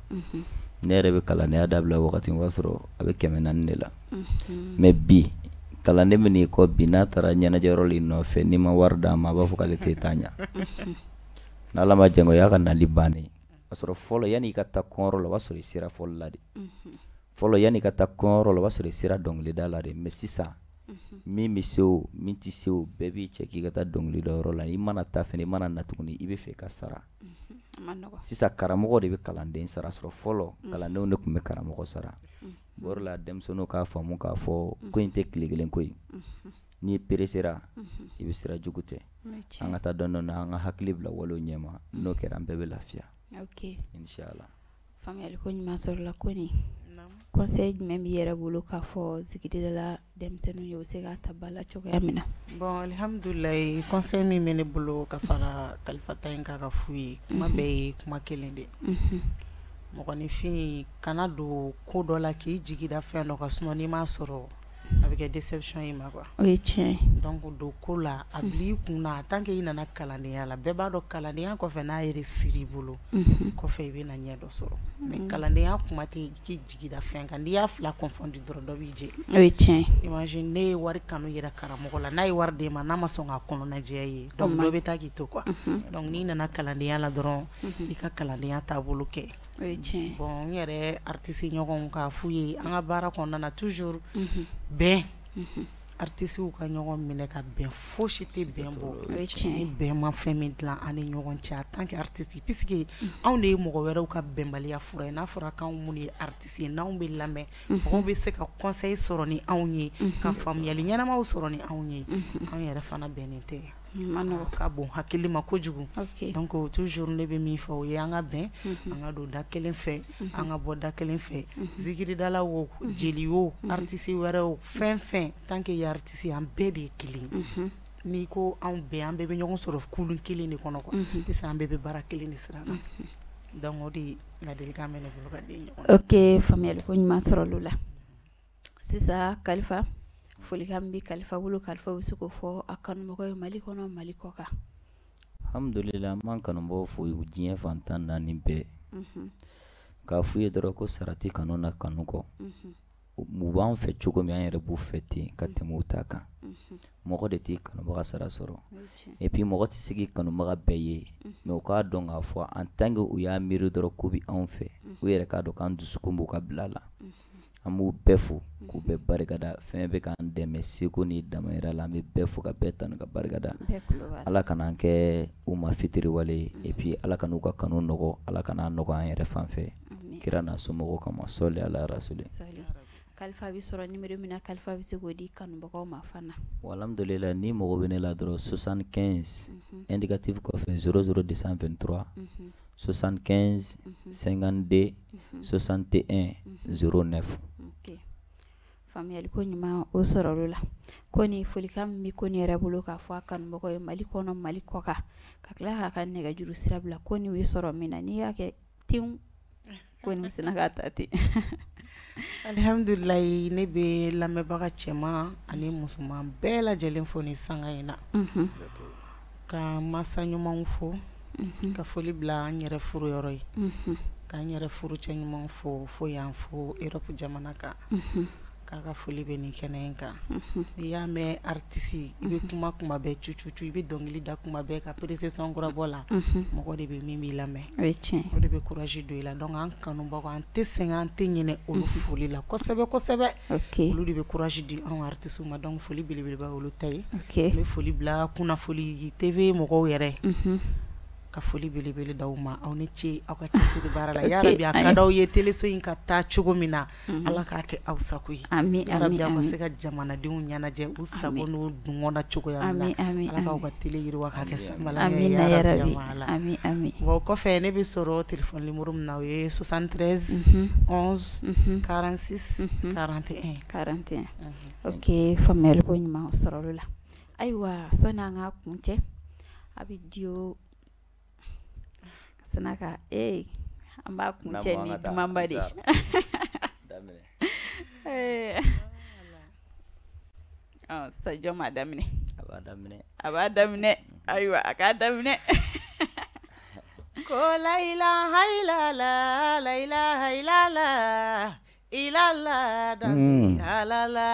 Ne yɛrɛ bɛ kalandenya dabila wagati min, o b'a sɔrɔ a bɛ 400 de la. Mais bi kalanden bɛ n'i kɔ bi, n'a taara ɲɛnajɛyɔrɔ la i nɔfɛ, n'i ma wari d'a ma, a b'a fɔ k'ale t'e ta ɲa. N'Ala ma jɛn, o y'a ka nali bannen ye. O y'a sɔrɔ fɔlɔ, yanni i ka taa kɔnyɔrɔ la, o b'a sɔrɔ i sera fɔli la de. Fɔlɔ, yanni i ka taa kɔnyɔrɔ la, o b'a sɔrɔ i sera dɔnkilida la de. Mais sisan, min bɛ se o, min tɛ se o, bɛɛ b'i cɛ k'i ka taa dɔnkilida yɔrɔ la. I mana taa fɛnɛ, i mana na tuguni, i bɛ fɛ i ka sara. Sisan karamɔgɔ de bɛ kalanden sara, sɔrɔ fɔlɔ kalandenw de tun bɛ karamɔgɔ sara. O de la denmisɛnninw k'a faamu k'a fɔ ko in tɛ tile kelen ko ye. N'i peresera, i bɛ sira jugu tɛ. An ka taa dɔɔnin dɔɔnin, an ka hakili bila walew ɲɛma. N'o kɛra, an bɛɛ bɛ lafiya, inshallah. Faamuyali ko ɲuman sɔrɔla. Ko nin conseil jumɛn b'i yɛrɛ bolo k'a fɔ zikiridala denmisɛnninw ye, u bɛ se k'a ta ba la cogoya min na? Bon, alhamdulilayi, conseil min bɛ ne bolo ka fara Kalifa ta in kan ka f'u ye, kuma bɛɛ ye kuma kelen de. Mɔgɔninfin, kana don ko dɔ la k'i jigi da fɛn dɔ kan, sinon n'i m'a sɔrɔ, a bɛ kɛ déception i ma quoi. O ye tiɲɛ ye. Donc don ko la, a bil'i kun na, tant que i nana kalandenya la, bɛɛ b'a dɔn kalandenya kɔfɛ, n'a yɛrɛ sir'i bolo kɔfɛ, i bɛ na ɲɛ dɔ sɔrɔ. Mais kalandenya kuma tɛ k'i jigi da fɛn kan. N'i y'a fila confondu dɔrɔn, dɔ b'i jɛ. O ye tiɲɛ ye. Imagine, ne ye wari kanu yira karamɔgɔ la, n'a ye wari d'e ma, n'a ma sɔn k'a kɔnɔnajɛya i ye, donc dɔ bɛ taa k'i to quoi. Donc n'i nana kalandenya la dɔrɔn, i ka kalandenya taabolo kɛ. O ye tiɲɛ ye. Bon, n yɛrɛ artiste ɲɔgɔnw, k'a f'u ye, an ka baara kɔnɔna na, toujours bɛn, artistes ka ɲɔgɔn minɛ ka bɛn, fosi tɛ bɛn bɔ. O ye tiɲɛ Ni ye. bɛn ma fɛn min dilan an ni ɲɔgɔn cɛ, en tant que artiste, puisque anw de ye mɔgɔ wɛrɛw ka bɛnbaliya fura ye. N'a fɔra k'anw minnu ye artiste ye, n'anw bɛ lamɛn, mɔgɔw bɛ se ka conseil sɔrɔ ni anw ye, ka faamuyali ɲɛnamaw sɔrɔ ni anw ye, anw yɛrɛ fana bɛnnen tɛ. Ma nɔgɔn. Ka bon hakili ma kojugu. Donc toujours ne bɛ min fɔ o ye, an ka bɛn, an ka don da kelen fɛ, an ka bɔ da kelen fɛ. Zikiridala o, jeli o, artiste wɛrɛ o, fɛn fɛn, tant que i ye artiste ye, an bɛɛ de ye kelen ye. N'i ko anw bɛɛ, an bɛɛ bɛ ɲɔgɔn sɔrɔ kulun kelen de kɔnɔ quoi, puisque an bɛɛ bɛ baara kelen de sira kan. Donc o de ye ladilikan bɛ ne bolo ka di ɲɔgɔn. Ok, faamuyali ko ɲuman sɔrɔla o la. Sisan Kalifa, folikan min bɛ Kalifa bolo, Kalifa bɛ se k'o fɔ a kanumɔgɔ ye Mali kɔnɔ, Mali kɔ kan. Alhamdulillah, an b'an kanubagaw fo diɲɛ fan 14 bɛɛ, k'a f'u ye dɔrɔn ko sara tɛ kanu na kanu kɔ. U b'an fɛ cogo min, an yɛrɛ b'u fɛ ten ka tɛmɛ u ta kan. Mɔgɔ de t'i kanubaga sara sɔrɔ. Et puis mɔgɔ tɛ se k'i kanubaga bɛɛ ye, mais u k'a dɔn k'a fɔ, en tant que u y'a miiri dɔrɔn k'u bɛ anw fɛ, u yɛrɛ k'a dɔn k'an dusukun b'u ka bila la. An b'u bɛɛ fo k'u bɛɛ barikada. Fɛn bɛ k'an dɛmɛ seko ni damayira la, an bɛ bɛɛ fo ka bɛɛ tanu ka barikada. Ala kana an kɛ u ma fitiriwale ye. Et puis Ala ka n'u ka kanu nɔgɔ, Ala kana nɔgɔ an yɛrɛ fan fɛ, kira n'a somɔgɔw kama. Sɔli ala rasuli. Kalifa bɛ sɔrɔ numéro min na, Kalifa bɛ se k'o di kanubagaw ma fana. Alhamdulillah, ni mɔgɔ bɛ ne la dɔrɔn, 75, indicatif kɔfɛ 00223, 75 52 61 09. Ok, faamuyali ko ɲuman o sɔrɔ la. Ko ni folikan min bɛ ko ni yɛrɛ bolo k'a fɔ a kanubagaw ye Mali kɔnɔ, Mali kɔ kan, ka tila k'a ka nɛgɛjuru sira bila, ko ni bɛ sɔrɔ min na, n'i y'a kɛ tew ko ni sina k'a ta ten. Alihamdulilayi, ne bɛ lamɛnbaga cɛman ani musoman bɛɛ lajɛlen fo ni sanga in na, ka masa ɲumanw fo, ka foli bila an yɛrɛ furu yɔrɔ ye, k'an yɛrɛ furu cɛ ɲuman fo fo y'an fo Europe jamana kan, k'a ka foli bɛ nin kɛnɛ in kan. N'i y'a mɛn artiste, i bɛ kuma kuma bɛɛ cucucu, i bɛ dɔnkili da kuma bɛɛ, ka pressé son kura bɔ la, mɔgɔ de bɛ min b'i lamɛn, O ye tiɲɛ. O de bɛ courage don i la. Donc an kanubagaw, an tɛ sɛgɛn, an tɛ ɲinɛ olu foli la kosɛbɛ kosɛbɛ. Olu de bɛ courage di anw artistes ma. Donc foli belebeleba olu ta ye. N bɛ foli bila kunnafoli TV mɔgɔw yɛrɛ. Ka foli belebele d'aw ma, aw ni ce aw ka cɛsiri baara la. Ya Rabi, a ka d'aw ye teleso in ka taa cogo min na, Ala k'a kɛ aw sago ye. Ya Rabi, aw ka se ka jamanadenw ɲɛnajɛ u sago n'u dungɔ na cogoya min na. Ala k'aw ka tele yiriwa k'a kɛ sanbala ye. Ya Rabi, bon, kɔfɛ ne bɛ sɔrɔ téléphone numéro min na, o ye 73 11 46 41. 41. Ok, faamuyali ko ɲuman sɔrɔ la. Ayiwa, sɔnni an ka kun cɛ, a bɛ dio Sanaka, an b'a kun cɛ ni dumanba de ye. Sajɔ m'a daminɛ. A b'a daminɛ. A b'a daminɛ. Ayiwa, a k'a daminɛ. Ko la ilaha illallah, la ilaha illallah, illallah, la la la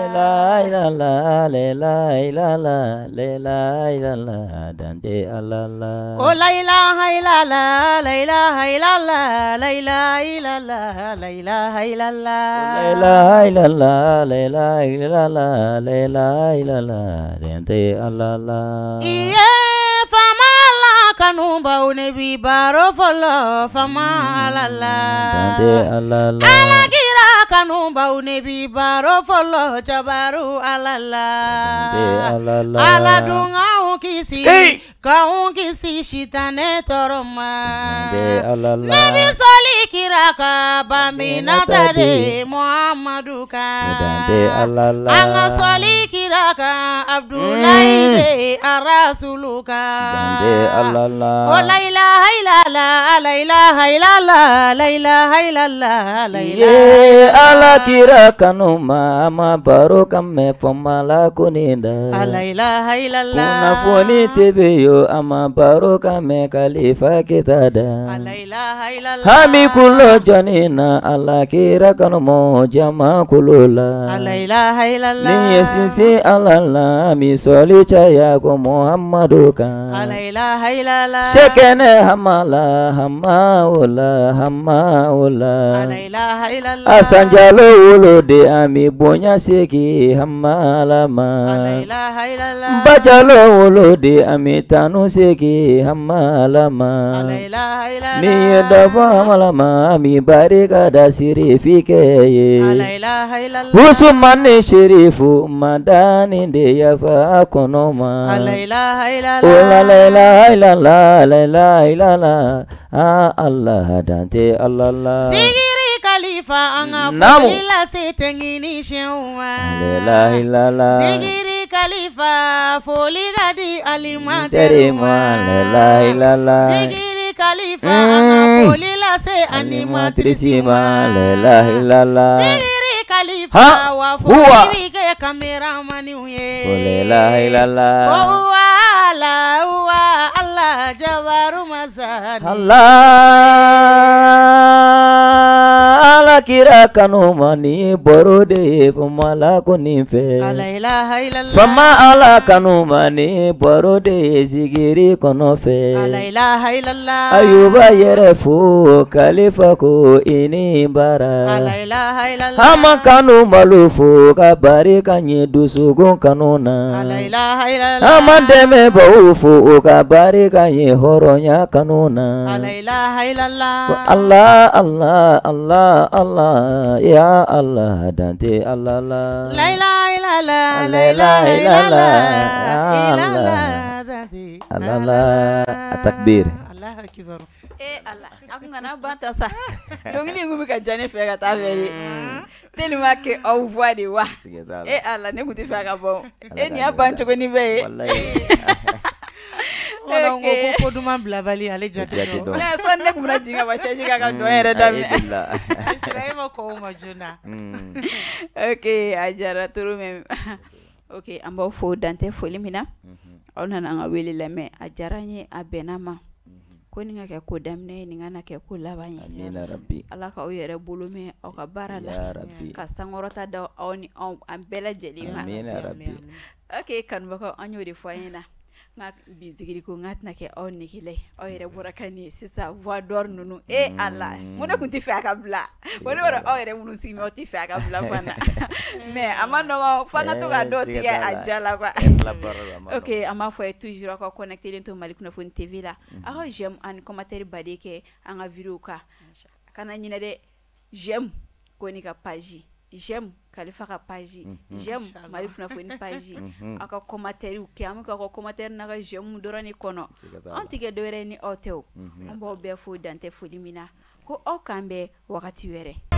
ilaha illallah, la ilaha illallah, la ilaha dante ala la. Ko la ilaha illallah, la ilaha illallah, la ilaha illallah, la ilaha illallah, la ilaha illallah, la ilaha illallah, la ilaha illallah, dante ala la. Iye fama la kanubaw ne bi baro fɔlɔ, fama ala la. Dante ala la. Ala kira kanubaw ne bi baro fɔlɔ, jabaru ala la. Dante ala la. Ala dun k'anw kisi, k'anw kisi sitanɛ tɔɔrɔ ma. Dante ala la. Ne bi sɔli kira kan, Baminata de Muhamadu kan. Dante ala la. An ka sɔli kira kan, Abdulayi de Arasulu kan. Dante ala la. Ko la ilaha illallah, la ilaha illallah, la ilaha illallah, la ilaha. Ye ala kira kanu ma ma baro kan mɛn fama la ko nin da. La ilaha illallah. Kunnafoni TV yo a ma baro kan mɛn Kalifa Keyita da. La ilaha illallah. Hami kulo jɔnni na ala kira kanu mɔ jama kulo la. La ilaha illallah. Ni ye sinsin ala la mi sɔli caya ko Muhamadu kan. La ilaha illallah. Sɛkɛnɛ hama la hama o la hama o la. La ilaha illallah. Asan Jalo wolo de ami bonya segi hama la ma. La ilaha illallah. Bajalo wolo de ami tanu segi hama la ma. La ilaha illallah. Ni ye dɔ fɔ hama la ma mi barika da sirifi kɛ ye. La ilaha illallah. Usumani Sherifu madani de yafa kɔnɔ ma. La ilaha illallah. O la la ilaha illallah, la ilaha illallah, ah Allah dante Allah la. Sigiri Kalifa an ka foli lase technicien ma. La ilaha illallah. Sigiri Kalifa foli ka di alimentaire ma. La ilaha illallah. Sigiri Kalifa an ka foli lase animatrice ma. La ilaha illallah. Sigiri Kalifa wa foli bi kɛ caméramanw ye. La ilaha illallah. Ko wa la wa Allah jabaru masani. Allah ala kira kanu ma ni baro de ye fama la ko nin fɛ. La ilaha illallah. Fama ala kanu ma ni baro de ye sigiri kɔnɔ fɛ. La ilaha illallah. Ayuba yɛrɛ fo Kalifa ko i ni bara. La ilaha illallah. Hama kanu malo fo ka barika ɲɛ dusukun kanu na. La ilaha illallah. Hama dɛmɛbaaw fo ka barika ɲɛ hɔrɔnya kanu na. La ilaha illallah. Ko Allah Allah Allah Allah ya Allah dante Allah la. La ilaha illallah. La ilaha illallah. Illallah dante Allah la. Takbir. Allahu akbar. Ala, a kun kana ban ta sa. Dɔnkili in kun bɛ ka diya ne fɛ ka taa fɛ de. Tellement que aw voix de wa. Ala, ne kun tɛ fɛ a ka ban. Nin y'a ban cogo ni bɛɛ ye. Wala ko duman bilabali ale jate dɔn. Sɔnni ne kun bɛna jigin ka bɔ chaise kan ka dɔn yɛrɛ daminɛ. Sira e ma kɔn o ma joona. Ok, a diyara trop même. Ok, an b'aw fo dantɛ foli min na. Aw nana an ka wele lamɛn, a diyara n ye, a bɛnna ma. Ko nin ka kɛ ko daminɛ ye, nin kana kɛ ko laban ye. Amina rabi. Ala k'aw yɛrɛ bolo mɛn aw ka baara la. Ka sankɔrɔta da aw ni anw an bɛɛ lajɛlen ma. Amina rabi. Ok, kanubagaw, an y'o de fɔ an ɲɛna. N ka bi zikiri ko n k'a tɛna kɛ aw negela ye, aw yɛrɛ bɔra ka nin ye sisan voix d'or ninnu, e Ala, n ko ne tun tɛ fɛ a ka bila, ko ne b'a dɔn aw yɛrɛ minnu sigi bɛ aw tɛ fɛ a ka bila fana, mais a ma nɔgɔn f'an ka to ka dɔw tigɛ a ja la quoi. Ok, an b'a fɔ ye toujours aw ka connecté to Mali Kunnafoni TV la, aw ka j'aime ani commentaire baden kɛ an ka vidéo kan, kana ɲinɛ dɛ, j'aime Koni ka page, j'aime Kalifa ka page, j'aime Mali Kunnafoni page, aw ka commentaire kɛ, an bɛ k'aw ka commentaire n'a ka j'aime dɔrɔn de kɔnɔ, an tɛ kɛ dɔwɛrɛ ye ni aw tɛ o, an b'aw bɛɛ fo dan tɛ foli min na, ko aw k'an bɛn wagati wɛrɛ.